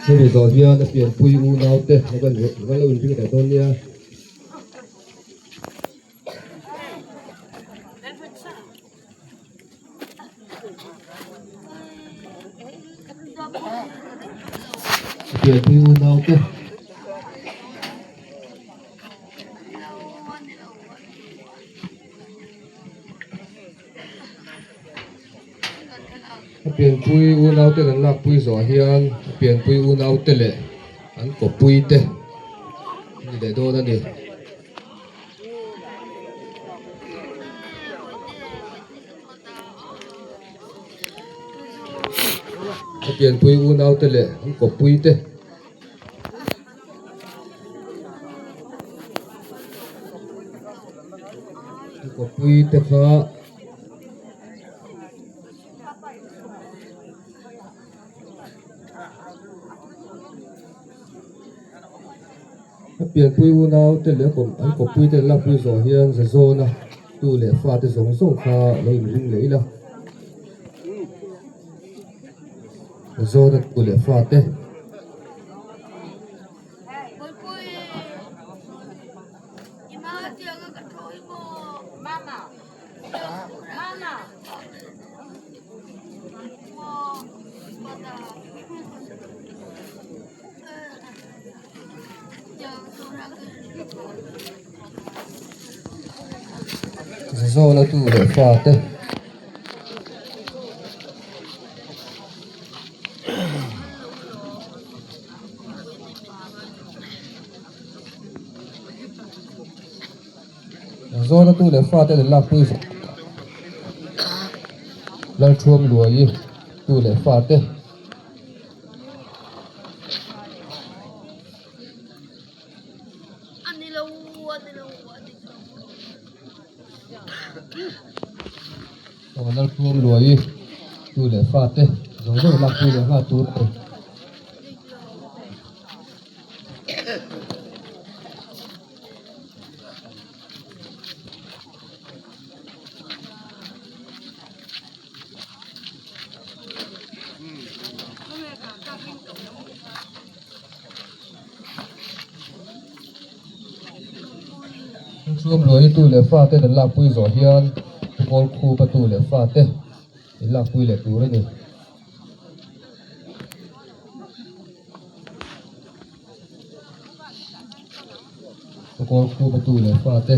Hemi zawh hian a pianpui unau te va lo inring leh dawn nia. A pianpui unau te. A pianpui unau te kan lakpui zawh hian a pianpui unau te leh an kawppui te a ni leh dawn a ni. A pianpui unau te leh an kawppui te. An kawppui te kha. A pianpui unau te leh an kawppui te an lakpui zawh hian za zawna tu leh fa te zawng zawng kha lo inring leh ila za zawna tu leh fa te. Zawna tu leh fa te. Zawna tu leh fa te an lakpui zawh Lalthuam Luai tu leh fa te. Aw Lalthuam Luai tu leh fa te zawng zawng lakpui leh nghal tur a ni. Chhum luai tu leh fate an lakpui zawh hian Kawl khupa tu leh fate in lakpui leh tur a ni. Kawl khupa tu leh fate.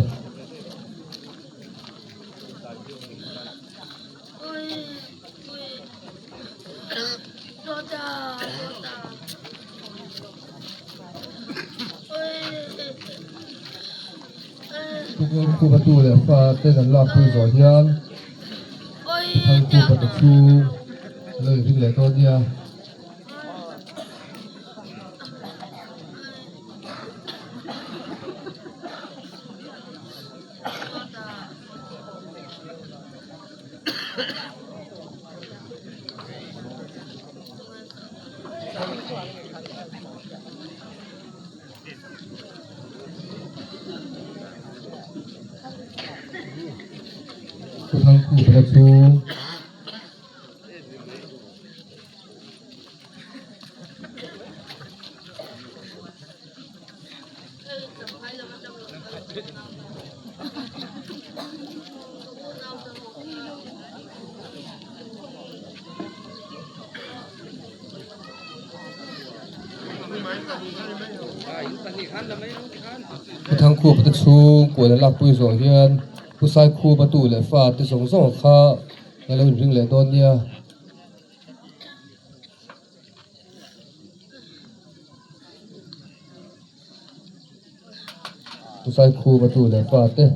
Kawl khupa tu leh fate an lakpui zawh hian Thal khupa te chhung a lo inring leh dawn nia. Thangkhupa chhung. Thangkhupa te chhungkua leh lakpui zawh hian Pu Saikhupa tu leh fa te zawng zawng kha ka lo inring leh dawn nia. Pu Saikhupa tu leh fa te.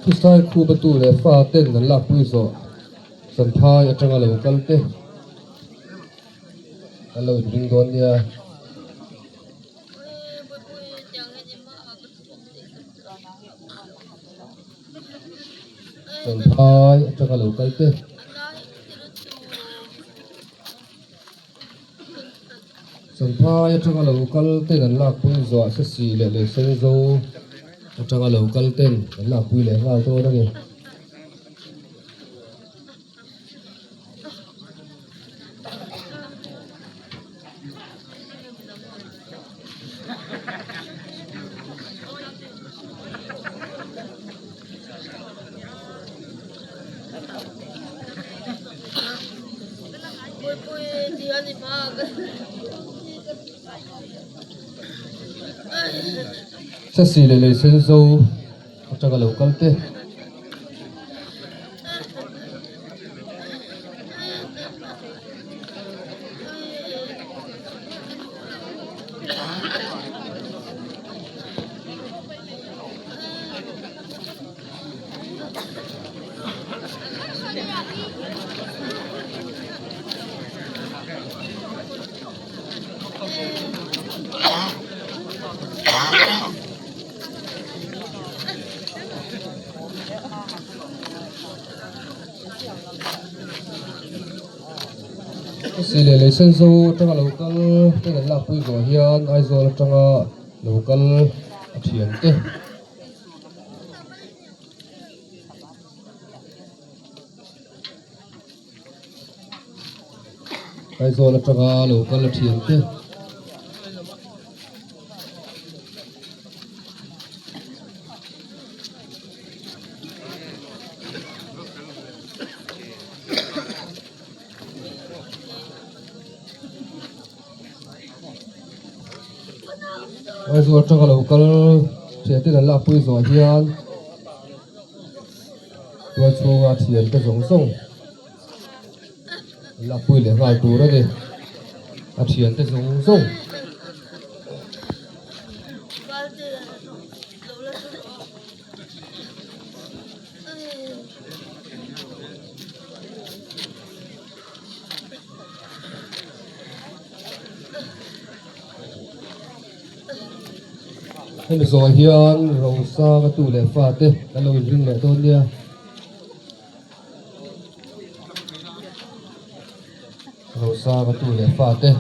Khusai khupa tu leh fa ten an lakpui zawh Champhai atanga lo kal te an lo inring dawn nia. Champhai atanga lo kal te. Champhai atanga lo kal ten an lakpui zuah sesi leh lei zo atanga lo kal ten an lakpui leh nghal dawn a ni. Sasi leh lei sen zo atanga lo kal te. Si leh lei sen zo atanga lo kal te kan lakpui zawh hian Aizawl atanga lo kal a thian te. Aizawl atanga lo kal a thian te. Aizawl atanga lo kal thian ten an lakpui zawh hian tual chhunga thian te zawng zawng an lakpui leh nghal tur a ni a thian te zawng zawng. Hemi zawh hian Rosanga tu leh fa te kan lo inring leh dawn nia. Rosanga tu leh fa te.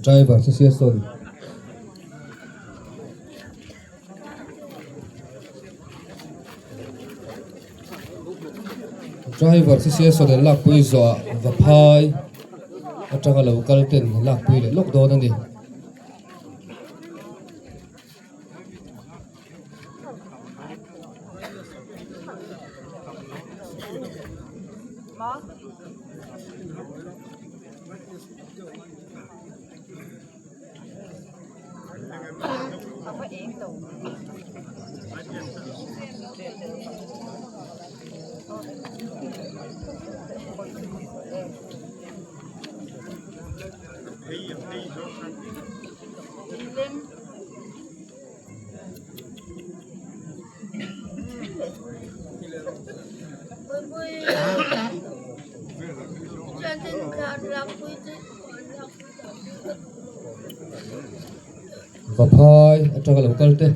Driver association driver association an lakpui zawhah vaphai atanga lo kal ten an lakpui leh lawk dawn a ni. Vaphai atanga lo kal te.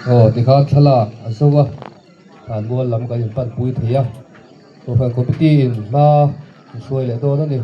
Aw tikhan thlalak a zo a thlanmual lam kan inpan pui thei a kohhran committee in hma an hruai leh dawn a ni.